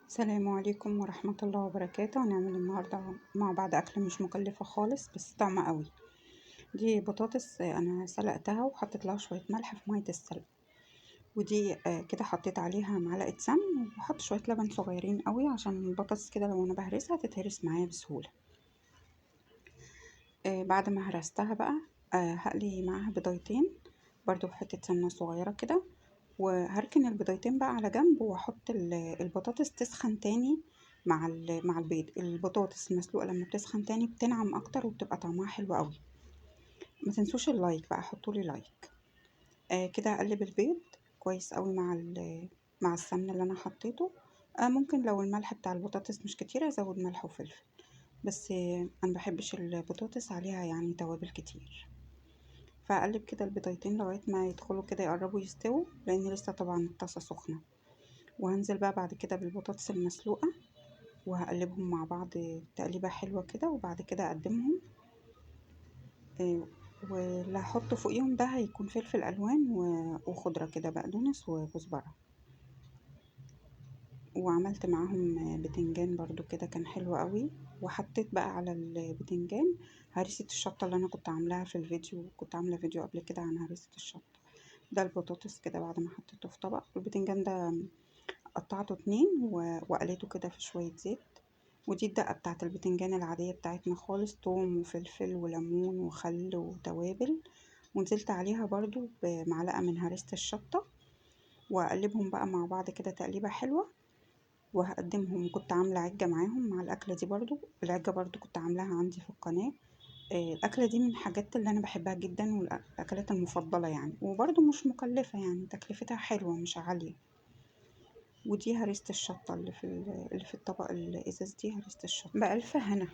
السلام عليكم ورحمة الله وبركاته. هنعمل النهاردة مع بعض أكلة مش مكلفة خالص بس طعمة قوي. دي بطاطس أنا سلقتها وحطيت لها شوية ملح في مية السلق، ودي كده حطيت عليها معلقة سمن وحط شوية لبن صغيرين قوي عشان البطاطس كده لو أنا بهرسها تتهرس معايا بسهولة. بعد ما هرستها بقى هقلي معاها بيضتين برضو بحتة سمنة صغيرة كده، وهركن البيضتين بقى على جنب واحط البطاطس تسخن تاني مع البيض. البطاطس المسلوقة لما بتسخن تاني بتنعم اكتر وبتبقى طعمها حلو قوي. ما تنسوش ال like بقى، حطولي like. كده اقلب البيض كويس قوي مع السمنة اللي انا حطيته. ممكن لو الملح بتاع البطاطس مش كتير ازود ملح وفلفل، بس انا بحبش البطاطس عليها توابل كتير. فاقلب كده البيضتين لغاية ما يدخلوا كده يقربوا يستووا، لان لسه طبعا الطاسه سخنة. وهنزل بقى بعد كده بالبطاطس المسلوقه وهقلبهم مع بعض تقليبه حلوة كده، وبعد كده اقدمهم. واللي هحطه فوقيهم ده هيكون فلفل الوان وخضره كده، بقدونس وكزبره. وعملت معاهم بتنجان برضو كده كان حلو قوي. وحطيت بقى على البتنجان هريسة الشطة اللي انا كنت عاملاها في الفيديو، كنت عاملة فيديو قبل كده عن هريسة الشطة. ده البطاطس كده بعد ما حطيته في طبق. البتنجان ده قطعته 2 وقليته كده في شوية زيت. ودي الدقة بتاعت البتنجان العادية بتاعتنا خالص، توم وفلفل وليمون وخل وتوابل، ونزلت عليها برضو بمعلقة من هريسة الشطة، وأقلبهم بقى مع بعض كده تقليبة حلوة وهقدمهم. كنت عاملة عجة معاهم مع الأكلة دي برضو، العجة برضو كنت عاملاها عندي في القناة. الأكلة دي من الحاجات اللي أنا بحبها جدا والأكلات المفضلة وبرضو مش مكلفة، تكلفتها حلوة مش عالية. ودي هريسة الشطة اللي في الطبق الإزاز، دي هريسة الشطة. بألف هنا.